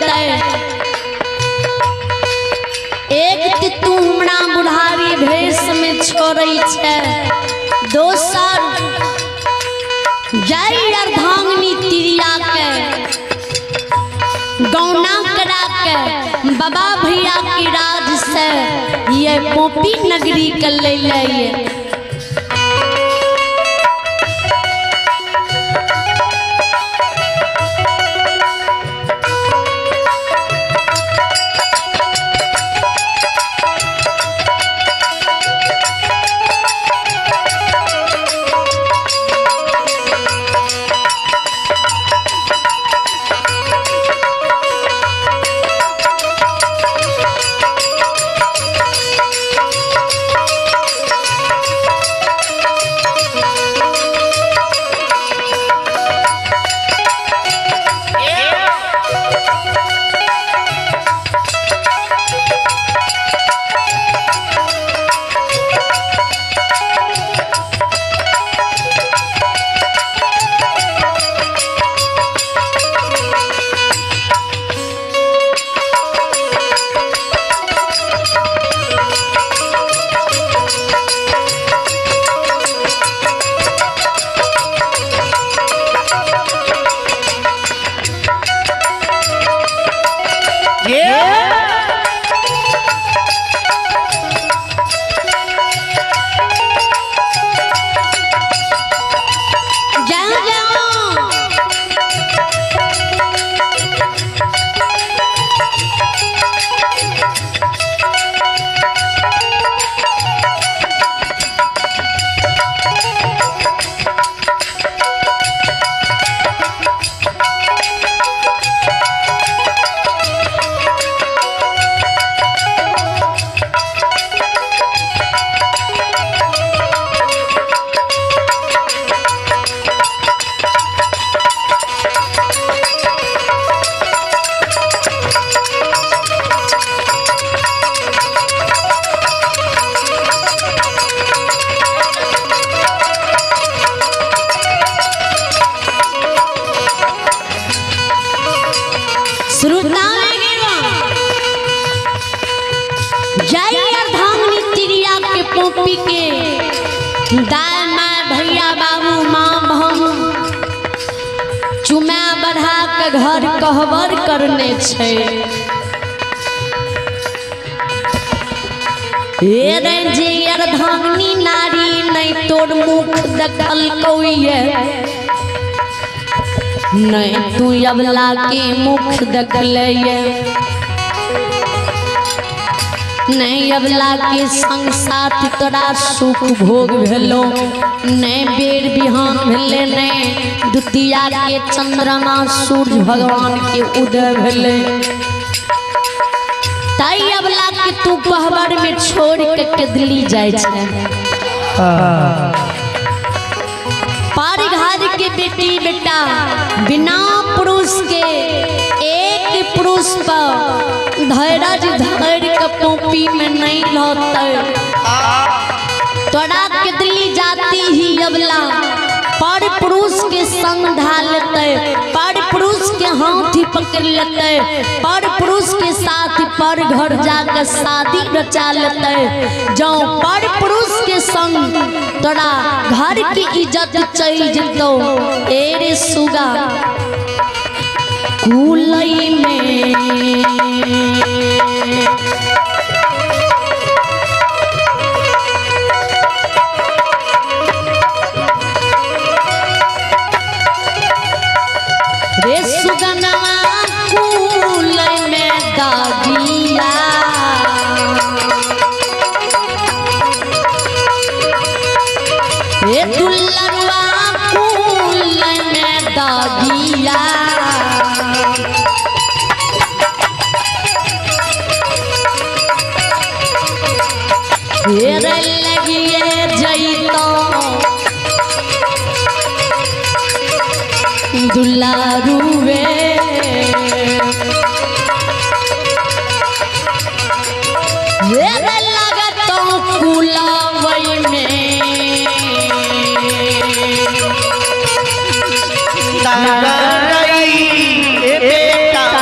देतै। एक तू हमरा बुढ़ारी भेष में छोड़ै छै, दोसर जय अर्धांगिनी तिरिया के गौना करा के बाबा भैया के राज से ये पोपी नगरी के ले ले। पोपी के दाय my भैया बाबू माँ बहन चुमा बढ़ा के घर कहबर करने छे। अर्धांगिनी नारी नहीं तोर मुख दखल कोई नहीं तू अबला के मुख दखल नहीं अबला के संग साथ तोरा सुख भोग भेलो नहीं बेर बिहान भेले नहीं द्वितीया के चंद्रमा सूर्य भगवान के उदय भेले। ताई अबला के तू पहबर में छोड़ के केदली जाय छै। पार घर के बेटी बेटा बिना पुरुष के एक पुरुष पर धैर्य धैर्य के पोपी में नहीं लौटते। तोरा केदली जाती ही अबला पर पुरुष के संग ढा लेते, पर पुरुष के हाथ ही पकड़ लेते, पर पुरुष के साथ पर घर जाकर शादी रचा लेते। जो पर पुरुष के संग तोरा घर की इज्जत चल जतो। एरे सुगा कुलई में रे सुगनवा कुल में दागिया रे दुल्लरुआ कुल में दागिया। रे लगिए जैतो दुलारुवे रे लगतो कुलावई में बेटा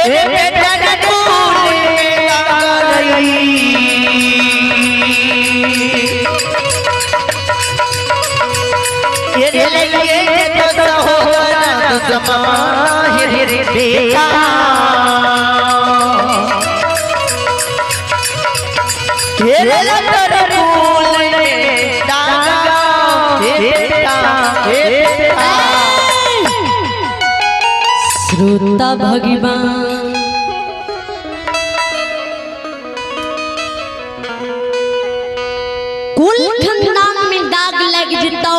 बेटा कुल में दाग ये लेके तो सहोदरा दुश्मन बेटा। श्रोता भगवान कुल खानदान में दाग लग जतो,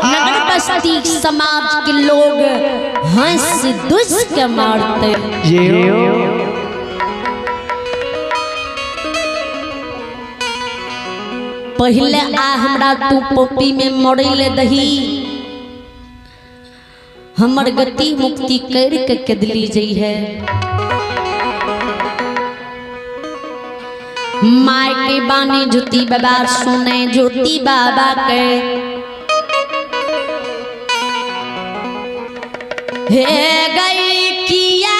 नगर बस्ती समाज के लोग हंस दुस के मारते। पहले आ हमरा तू पोपी में मरैले दही, हमर गति मुक्ति कर के केदली जई है। My के बानी ज्योति बाबा सुने ज्योति बाबा के, हे गई किया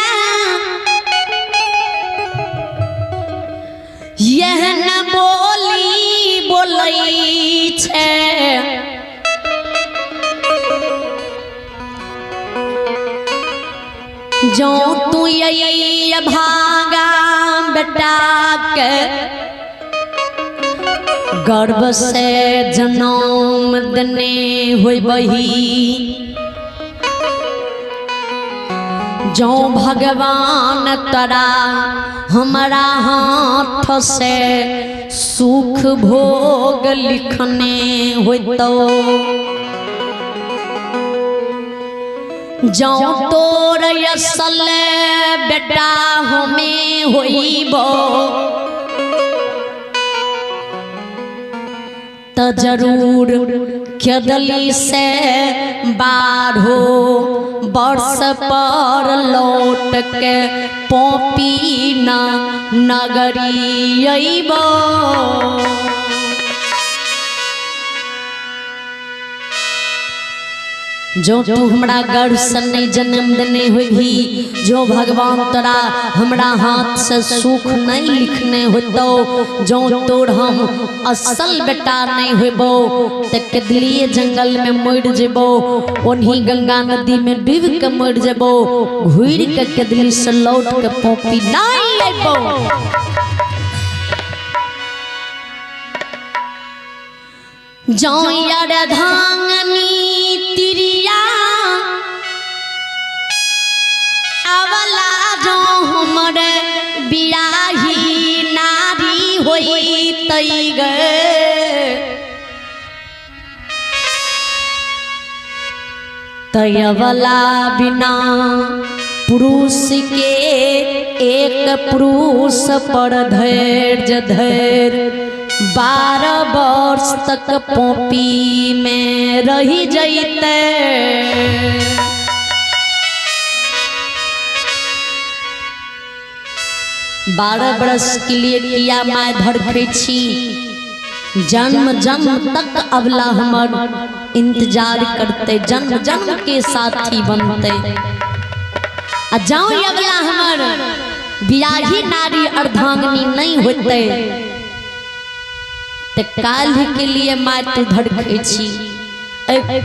यह न बोली बोलई छे, जो तू यही भागा बेटा के गर्भ से जन्म देने होई बही, जो भगवान तरा हमारा हाथ से सुख भोग लिखने होई तो, जो तोर असल बेटा हमें होइबो त जरूर खेदली से बारहो वर्ष पर लौट के पोपी ना नगरी अइबो। जो तू हमरा गर्भ से नहीं जन्म देने होबी, जो भगवान तोरा हमरा हाथ से सुख नहीं लिखने होतो, जो तोर हम असल बेटा नहीं होबो त केदलिए जंगल में मर जेबो, ओन्ही गंगा नदी में डूब के मर जेबो, घूर के केदली से लौट के पोपी नहीं अइबो। जो यार धांगनी तिरिया अवला जो हमर बियाही नारी होई तई गे, तयवला बिना पुरुष के एक पुरुष पर धैर्य धैर्य 12 वर्ष तक पोपी में रही जैते। बारह बरस के लिए किया my धरखे छी, जन्म जन्म तक अबला हमर इंतजार करते, जन्म जन्म के साथी बनते। आ जाओ अबला हमर बियाही नारी अर्धांगिनी नहीं होते ते काल्हि के लिए my तू धड़के छी,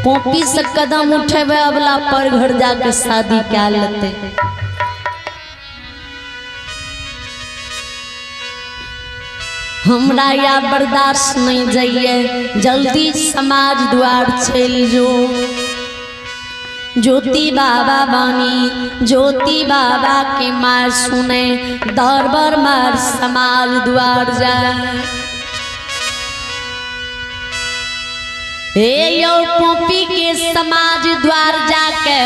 पोपी से कदम उठेबे अबला पर घर जाके शादी क्या लेते। हमरा या बर्दाश्त नहीं जाइए, जल्दी समाज द्वार चल जो। ज्योति बाबा बानी ज्योति बाबा के मार सुने दरबार मार समाज द्वार जाए। हे यो पोपी के समाज द्वार जाके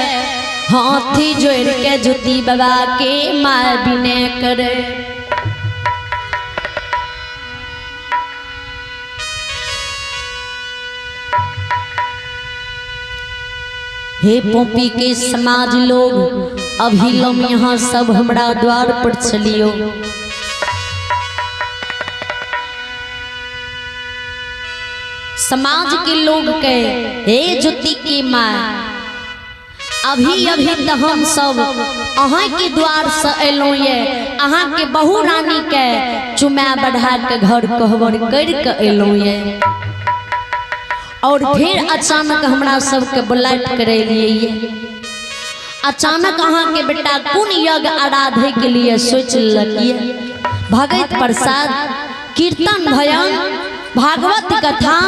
हाथी जोड़ के ज्योति बाबा के मार बिने करे। हे पोपी के समाज लोग अभी लम यहाँ सब हमरा द्वार पर चलियो। समाज के लोग कहे हे ज्योति की माँ अभी अभी तो हम सब अहाँ के द्वार से अयलहुँ ये, अहाँ के बहु रानी के चुमा बढ़ा के घर कहबर कर के अयलहुँ ये, और फिर अचानक हमरा सबके बुलाट करे लिए ये। अचानक अहाँ के बेटा कोन यज्ञ आराधे के लिए सोच लेलक ये? भगत प्रसाद कीर्तन भजन भागवत कथा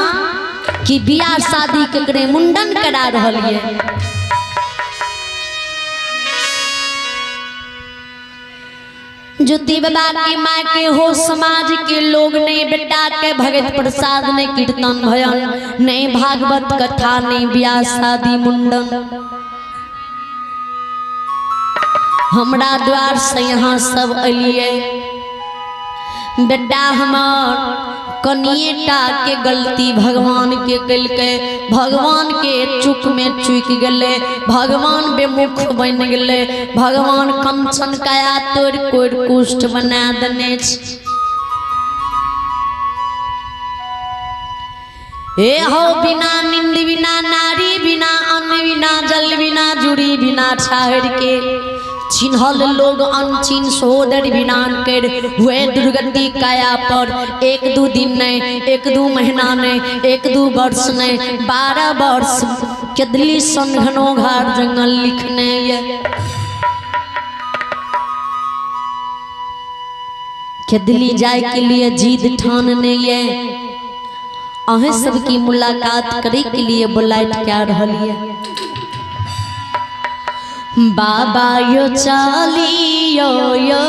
कि बियाह शादी के मुंडन करा रहल ये। ज्योति बाबा के माँ के हो समाज के लोग ने बेटा के भगत प्रसाद ने कीर्तन भजन नहीं भागवत कथा नहीं ब्याह शादी मुंडन। हमरा द्वार से यहाँ सब अलिए बेटा हमार कनिएटा के गलती भगवान के कलकै, भगवान के चुक में चुक गए, भगवान बेमुख बन गए, भगवान कंचन काया तोड़ कोड़ कुष्ठ बना देने। ए हो बिना निंद बिना नारी बिना अन्न बिना जल बिना जुड़ी बिना छाहर के चिन्हल लोग अनचिन सोदर बिना कर हुए दुर्गति काया पर। एक दो दिन नहीं, एक दो महीना नहीं, एक दो वर्ष नहीं, 12 वर्ष केदली सन घनो घार जंगल लिखने ये। केदली जाए के लिए जीद ठानने ये। अहें सबकी मुलाकात करे के लिए बुलाइट क्या रहल ये। बाबा यो चालियो यो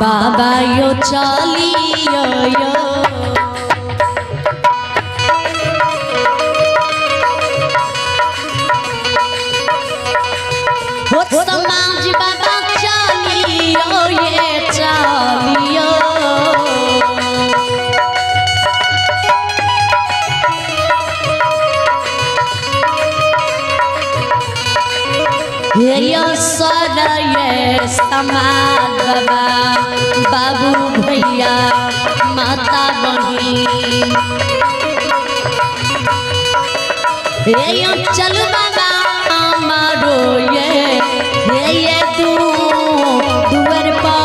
बाबा यो चालियो यो हो समाज बाबा चालियो ये चालियो। ये समाज बाबा बाबू भैया माता बहिन हे चल बाबा मारो ये तू दुआर पर।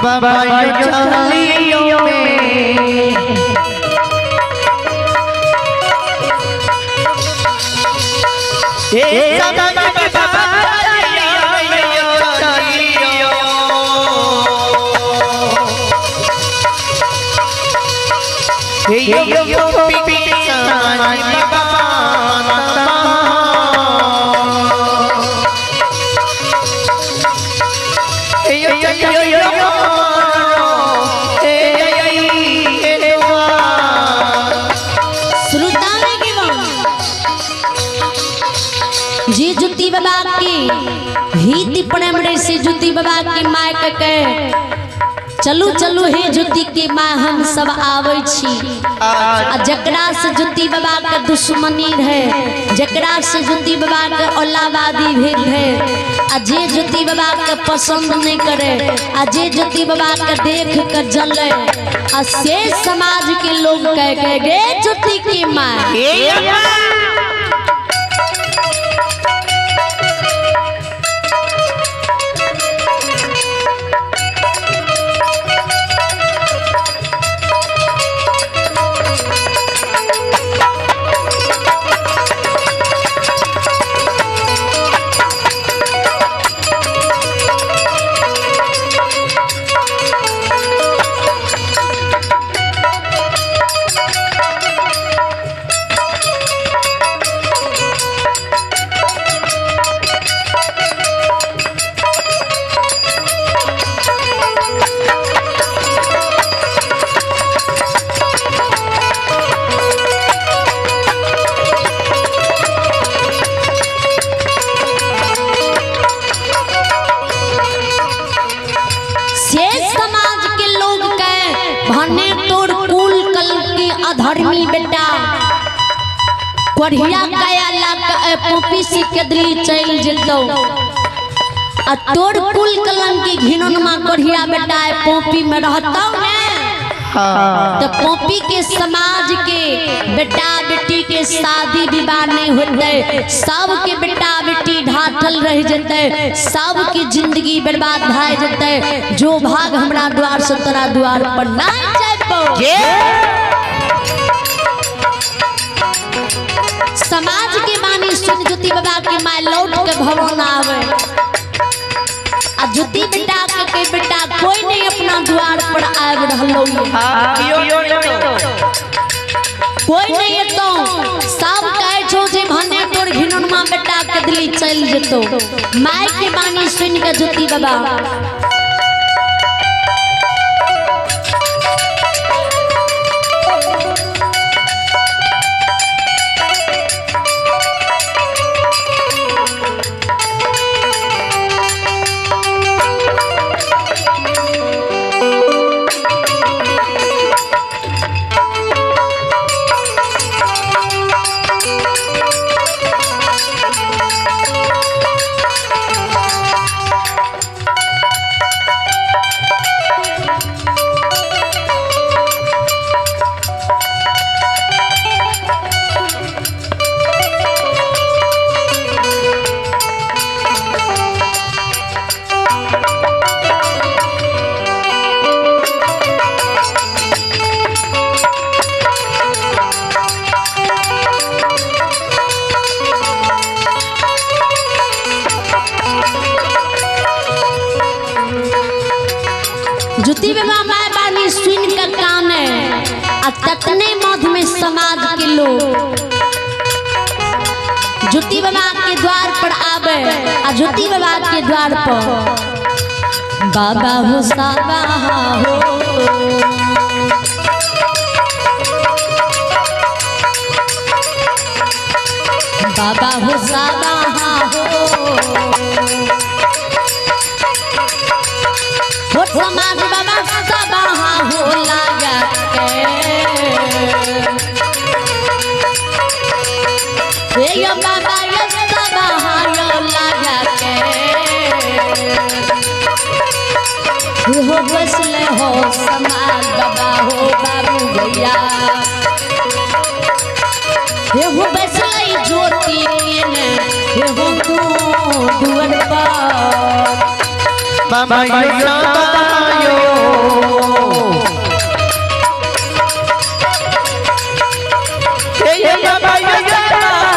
बाबा यो चालियो में ए बाबा यो चालियो हे यो पी समाज बाबा जी ज्योति बाबा की हित प्रेम रे से ज्योति बाबा की माय के चलू चलू हे ज्योति की माँ हम सब आवे छी। आ जकरा से ज्योति बाबा के दुश्मनी रहे, जकरा से ज्योति बाबा के औलावादी भेल रहे, आ जे ज्योति बाबा के पसंद नहीं करे, आ जे ज्योति बाबा के देख के जले, आ से समाज के लोग कह के गे ज्योति की माँ। अधर्मी बेटा कोढ़िया काया ला पोपी से केदली चल जतो आ तोर कुल कलंकी घिनौनमा कोढ़िया बेटा पोपी में रहतौ ने। तो पोपी के समाज के बेटा बेटी के शादी विवाह नहीं होते, सबके बेटा बेटी ढाठल रह जते, सबके जिंदगी बर्बाद भए जते। जो भाग हमरा द्वार से तोरा द्वार पर नहीं जाबो। समाज के बानी सुन ज्योति बाबा के my लौट के भवन आवे आ ज्योति बेटा के बेटा कोई नहीं अपना द्वार पर आब रहलो, कोई नहीं एतो। सब कहे छो जे भने तोर घिनौनमा बेटा कदली चल जतो। My के बानी सुन के ज्योति बाबा ज्योति बाबा my बानी सुन के काने आ ततने मध में समाज के लोग ज्योति बाबा के द्वार पर आवे आ ज्योति बाबा के द्वार पर बाबा हो साबा हो बाबा हो साबा हो समाज बाबा सबा हो लागा के हे बाबा ये सबा हो लागा के हो बसले हो समाज बाबा हो बाबू भैया हे हो बसले ज्योति ने हे हो तू दुअर पर बाबा यो हे बाबा यो बाबा